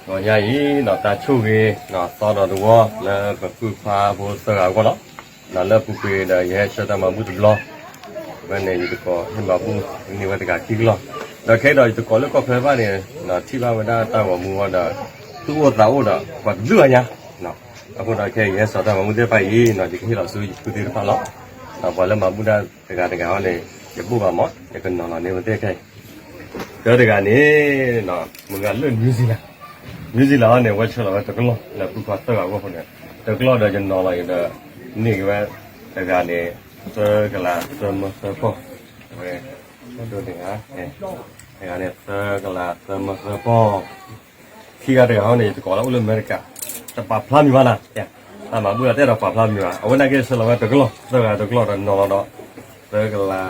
တနံၤညါအံၤ တၢ်ဆိၣ်ဂ့ၤ သီဒီးတဝီ လၢပပုၢ်ခွါဖိသၢဂၤအဂီၢ်လီၤ. လၢအပူၤကွံာ်ဒီး ယဟဲဆှၢတၢ်မၤဘူၣ်တဘျီ, ဖဲန့ၣ် ယသကိးဟ့ၣ်မၤဘူၣ်န့ၢ်ဝဲတဂၤခံကလီၢ်, ဒီးခဲအံၤဒီးယသကိးလၢကီၢ်ချၢတဖၣ်န့ၣ် ထံၣ်ဘၣ်ဝဲဒၣ်တၢ်ဂီၤမူဝံၤဒီး သူၣ်အိၣ်သးအိၣ်ဒီး ပှၤတဘျုးဘၣ်ညါ, အဃိဒီးခဲအံၤယဟဲစိာ်တၢ်မၤဘူၣ်သ့ၣ်တဖၣ်အံၤ ယကဟ့ၣ်လီၤဆူယဖုသ့ၣ်တဖၣ်လီၤ. ပှၤလၢမၤဘူၣ်တၢ်တဂၤတဂၤဟီန့ၣ် ယဘိၣ်ဘၣ်မး ယကနီၤလီၤန့ၢ်ဝဲသ့ၣ်ခဲအံၤ, တၢတဂၤန့ၣ် မုၢ်ဂၤလၢ New Zealand, New Zealand ဟီန့ၣ် အဝဲဆှၢလီၤဝဲတကလီၢ် လၢပုၢ်ခွါသၢဂၤအဂီၢ်အဃိန့ၣ်, တကလီၢ်ဒီးယနီၤလီၤအံၤဒီး န့ၢ်က့ၤဝဲတဂၤန့ၣ် သၢကလးသၢမၢသၢပီၢ်, အဝဲ ဒိတဂၤ, တဂၤန့ၣ် သၢကလးသၢမၢသၢပီၢ်, ခံဂၤတဂၤဟီန့ၣ် ယသကိးလၢအိၣ်လၢအမဲရကၤ, တပာ်ဖျါမံၤဘၣ်နၤ, တၢ်မၤဘူၣ်တၢ်တဲဒီးပာ်ဖျါမံၤဘၣ်, အဝဲန့ၣ်က့ၤဆှၢလီၤဝဲတကလီၢ် သၢဂၤတကလီၢ်ဒီးနီၤလီၤဒီး သၢကလး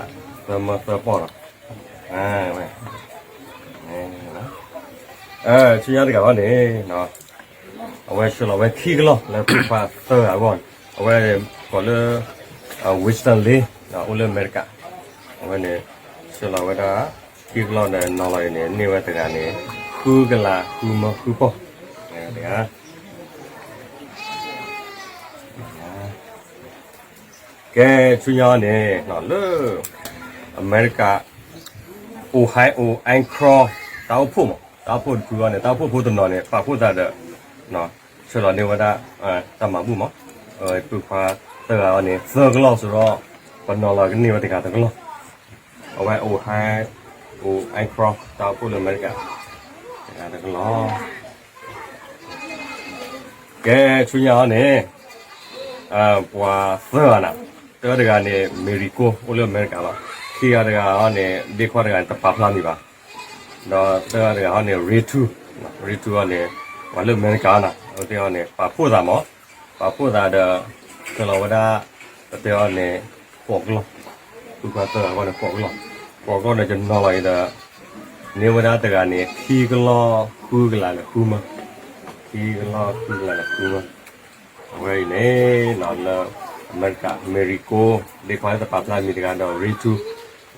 သၢမၢသၢပီၢ်ဒီး ဆူညါတဂၤဟီန့ၣ် အဝဲဆှၢလီၤဝဲခံကလီၢ်လၢပုၢ်ခွါသၢဂၤအဂီၢ်န့ၣ်, အဝဲကိးလၢ Winston Lin အိၣ်လၢအမဲရကၤ, အဝဲန့ၣ် ဆှၢလီၤဝဲဒၣ်ခံကလီၢ်ဒီးနီၤလီၤအံၤန့ၣ် န့ၢ်ဝဲတဂၤန့ၣ် ဃုကလးဃုမၢဃုပီၢ်, တဂၤ ကဲ ဆူညါန့ၣ် လၢအမဲရကၤ Ohio Akron တၢ်အိၣ်ဖှိၣ်မး တၢ်အိၣ်ဖှိၣ်တဖုအံၤန့ၣ် တၢ်အိၣ်ဖှိၣ်ဖိတနီၤန့ၣ် ပာ်ဖှိၣ်သးဒီး ဆှၢလီၤန့ၢ်ဝဲဒၣ် တၢ်မၤဘူၣ်မး, ပုၢ်ခွါသၢဂၤအံၤန့ၣ် သၢကလီၢ်စ့ၢ်ကီး ပနီၤလီၤကန့ၢ်ဝဲတဂၤတကလီၢ်, အဝဲ Ohio Akron တၢ်အိၣ်ဖှိၣ်လၢအမဲရကၤ တဂၤတကလီၢ် ကဲ ဆူညါအံၤန့ၣ် ပှၤသၢဂၤန့ၣ်, တဂၤတဂၤန့ၣ် Miracle အိၣ်လၢအမဲရကၤလီၤ. ခံဂၤတဂၤအံၤန့ၣ် ဒ့ခွါတဂၤန့ၣ် တပာ်ဖျါမံၤဘၣ်. ဒီးသၢဂၤတဂၤအံၤန့ၣ် Ritu, Ritu အံၤန့ၣ် ပှၤလၢအမဲရကၤန့ၣ် အဝဲသ့ၣ်အံၤန့ၣ် ပာ်ဖှိၣ်သးမး, ပာ်ဖှိၣ်သးဒီး ဆှၢလီၤဝဲဒၣ် ပတဲအီၤန့ၣ် ဃိးကလီၢ်, ပုၢ်ခွါသၢဂၤအံၤန့ၣ် ဃိးကလီၢ်, ဃိးကလီၢ်ဒီး ယနီၤလီၤအံၤဒီး န့ၢ်ဝဲဒၣ်တဂၤန့ၣ် ခံကလီၢ်ဃုကလးလၢဃုမၢ, ခံကလီၢ်ဃုကလးလၢဃုမၢ, အဝဲအံၤန့ၣ် လၢအမဲရကၤ Miracle ဒ့ခွါလၢတပာ်ဖျါမံၤတဂၤဒီး Ritu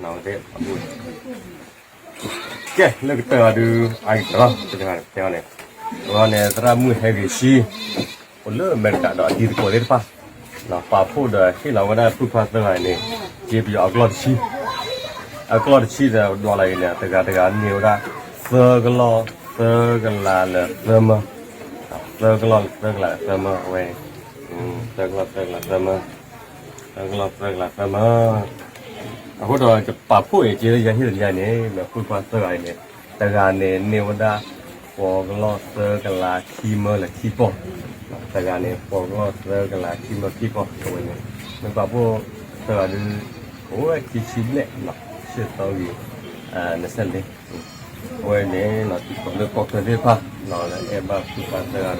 န့ၣ် အဝဲသ့ၣ်အဘူၣ် ကဲ လၢကတၢၢ်အံၤဒုး အါကတၢၢ်လီၤ ပတဲအီၤန့ၣ်, အဝဲန့ၣ် သရၣ်မုၣ်ဟဲဂ့ၤဆံ အိၣ်လၢအမဲရကၤဒီးအတံၤသကိးသ့ၣ်တဖၣ် ပာ်ဖှိၣ်ဒီးဟ့ၣ်လီၤဝဲဒၣ်ပုၢ်ခွါသၢဂၤန့ၣ် က့ပယီၤအကျီၢ်တဆံ, အကျီၢ်တဆံဒီးဒွးလီၤအံၤန့ၣ် တဂၤတဂၤန့ၢ်ဝဲဒၣ် သၢကလီၢ်သၢကလးလၢသၢမၢ, သၢကလီၢ်သၢကလးလၢသၢမၢ အဝဲ သၢကလီၢ်သၢကလးသၢမၢ, သၢကလီၢ်သၢကလးသၢမၢ, အဃိဒီးယပာ်ဖှိၣ်အံၤ က့လၢယဟ့ၣ်တနံၤညါန့ၣ် လၢပုၢ်ခွါသၢဂၤအံၤန့ၣ် တဂၤန့ၣ် န့ၢ်ဝဲဒၣ် ဃိးကလီၢ်သၢကလးခံမၢလၢခံပီၢ်, တဂၤန့ၣ် ဃိးကလီၢ်သၢကလးခံမၢခံပီၢ် အဝဲန့ၣ် မ့ၢ်ပာ်ဖှိၣ်သၢဂၤဒုး အိၣ်ဝဲခံဆံဘျဲၣ် ဆံသီဂံၤ နစဲးလ့ အဝဲန့ၣ် တံၤသကိးလၢကီၢ်ချၢသ့ၣ်တဖၣ် လၢအဲၣ်ဘၣ်ပုၢ်ခွါသၢဂၤဒီး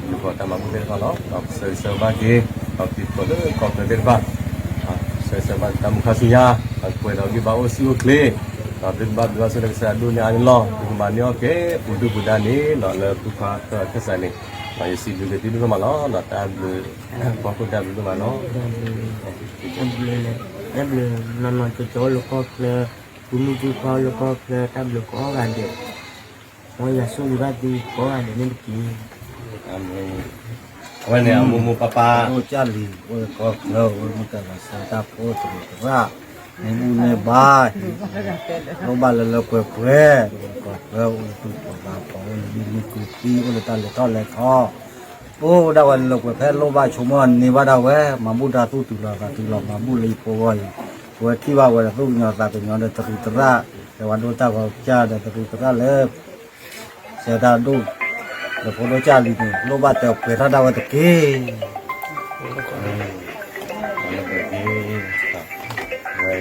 ဒုးကီၢ်တၢ်မၤဘူၣ်သ့ၣ်တဖၣ်လီၤ. ဒီးပဆၢဂ့ၤဆၢဝါဘၣ်က့ၤ ဒီးတံၤသကိးလၢကီၢ်ချၢသ့ၣ်တဖၣ် ဆၢဂ့ၤဆၢဝါဘၣ်က့ၤတၢ်မုၢ်ခါဆူညါ ဒီးပှဲၤဒီးဂံၢ်ဘါအိၣ်ဆူၣ်အိၣ်ချ့ ဒီးသုကဘၣ်ဘျုးဘၣ်ဆိၣ်လၢကစၢ်ယွၤဒိၣ်န့ၢ်အါန့ၣ်လီၤ. သုကမၤန့ၢ်အီၣ်က့ၤပူၤဒုၣ်ပူၤဒါန့ၣ် လၢပုၢ်ခွါသၢဂၤခဲစၢ်န့ၣ် ယစံးဘျုးက့ၤသုဒိၣ်မးလီၤ. ဒီးတၢ်ဘျုး ဖီခိၣ်တၢ်ဘျုးဒိၣ်မးလီၤ. တၢ်ဘျုးလၢနီၢ်နီၢ်ကၠီကၠီလၢကီၢ်ချၢ ပုၢ်မုၣ်ပုၢ်ခွါလၢကီၢ်ချၢ တၢ်ဘျုးကိးဂၤဒဲး, မ်ယွၤဆိၣ်ဂ့ၤဘၣ်သုကိးဂၤဒဲးန့ၣ်တက့ၢ်. အဝဲန့ၣ် အမိၢ်မိၢ်ပၢ်ပၢ် အိၣ်ကၢ်လံၤ အိၣ်လၢကီၢ်ချၢ အိၣ်လၢမုၢ်တၢ်လီၤဆီ တၢ်ဖိတရံးတရၣ် န့ၢ်ဘူၣ်န့ၢ်ဘါ လိၣ်ဘၣ်လၢလၢပှဲၤပှဲၤ ကီၢ်ချၢအိၣ်လၢသူၣ်ကီၢ်သးကီၢ် အိၣ်လၢမုၢ်မုၢ်သူၣ်သံ အိၣ်လၢတၢ်လဲၤထီၣ်လဲၤထီ အိၣ်ဒၣ်ဝဲလၢလၢပှဲၤပှဲၤ ဖဲလိၣ်ဘၣ်ဆိကမိၣ်န့ၢ်ဘၣ်ဒၣ်ဝဲ မၤဘူၣ်တၢ်သူၣ်တုၤလီၤသးတုၤလီၤ မၤဘူၣ်လၢယဖိဂီၢ်အံၤ ပဝဲထံၣ်ဘၣ်ဝဲဒီးသူၣ်ကညီၤသးကညီၤဒီးတရံးတရၣ် ဒီးပှၤဒိၣ်တၢ်ဂီၤကစၢ်ဒီးတရံးတရၣ်လၢ ဆၢတၢ်ဒိၣ် ဒီးဖိဒိၣ်ကၢ်လံၤန့ၣ် လိၣ်ဘၣ်တၢ်ပှဲၤထီၣ်ဒၣ်ဝဲတက့ၢ်. ဝဲအံၤ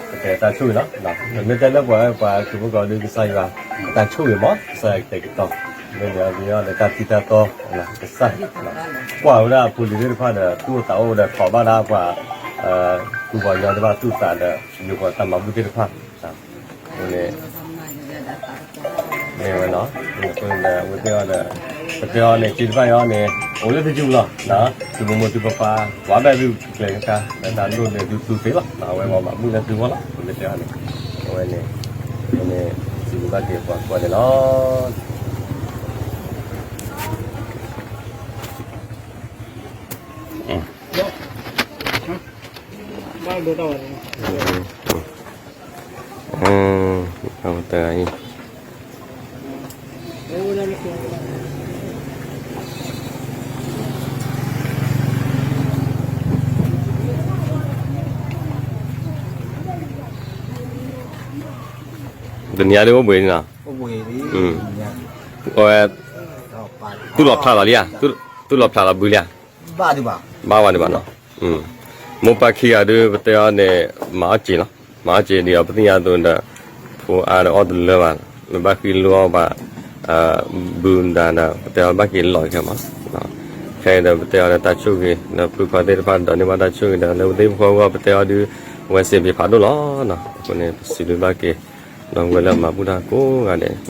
ကတဲတၢ်ဆိၣ်ဂ့ၤလီၤ. ပမ့ၢ်တဲလၢပှၤ ပှၤခရံာ်ဖိကီးဒုးကစၢ်ယွၤ တၢ်ဆိၣ်ဂ့ၤမး ကစၢ်ယွၤကတဲာ်ကတီၤ မ့ၢ်ဒီးပယီၤဒီးတၢ်ထံတၢ်တီ ကစၢ် ကွၢ်ဝဲဒၣ်အဖိလံၤသ့ၣ်တဖၣ်ဒီး သူၣ်အိၣ်သးအိၣ်ဒီးထီၣ်ဘၣ်ဒၣ်ပှၤ သူၣ်ပှၤယီၤသ့ၣ်တဖၣ်သူၣ်သးဒီး ယိၤကီးတၢ်မၤဘူၣ်သ့ၣ်တဖၣ် အဃိန့ၣ် မ့ၢ်ဝဲလီၤ. အဃိန့ၣ်ဒီး အဝဲသ့ၣ်အီၤဒီး ပတဲအီၤန့ၣ် က့တဖၣ်အံၤန့ၣ် အိၣ်လၢသုစုပူၤလီၤ. သုမိၢ်မိၢ်သုပၢ်ပၢ် ပှၤဘၣ်သုကျဲၤတခါ လၢတၢ်ဒိၣ်န့ၢ်သုသူသ့လီၤ. အဝဲပှၤမၤဘူၣ်လၢသုဂီၢ်လီၤ. ပမ့ၢ်တဲအီၤန့ၣ် အဝဲန့ၣ် အဃိန့ၣ် စံးဘျုးဘၣ်က့ၤပှၤကိးဂၤဒဲးလီၤ. တဂၤအံၤ တနံၤအံၤဒ်အိၣ်ဘှံးန့ၣ်လီၤ, အဝဲ သူၣ်လီၤဖျးလီၤလံဧါ, သူၣ်လီၤဖျးလီၤဘုလံဧါ, ဘၣ်ဝဲဒံးဘၣ်နီၤ, မိၢ်ပၢ်ခံဂၤဒုး ပတဲအီၤန့ၣ် မၤအီၣ်စ့လီၤ, မၤအီၣ်စ့ဒ်အံၤ ပသ့ၣ်ညါအသိးဒီး ဖိအါဒီးအီၣ်တလၢဘၣ်, လၢဘၣ်ဃ့လိအီၣ်ဘၣ် ဘုဒၣ်ဒီး ပတဲအီၤဘၣ်က့ၤလီၤခဲမး, ခဲအံၤဒီး ပတဲအီၤဒီးတၢ်ဆိၣ်ဂ့ၤ ဒီးဖုခီသ့ၣ်တဖၣ်ဒိးန့ၢ်ဘၣ်တၢ်ဆိၣ်ဂ့ၤဒီး လၢပသ့ၣ်ပဃီအဂီၢ် ပတဲအီၤဒုး ဝဲစ့းဘ့ၣ်ဖးဒိၣ်လီၤနီၤ, အဃိန့ၣ် ပစံးဘျုးဘၣ်က့ၤ ဒီပုၢ်ဝဲၢ်လၢအမၤဘူၣ်တၢ်ကိးဂၤဒဲး,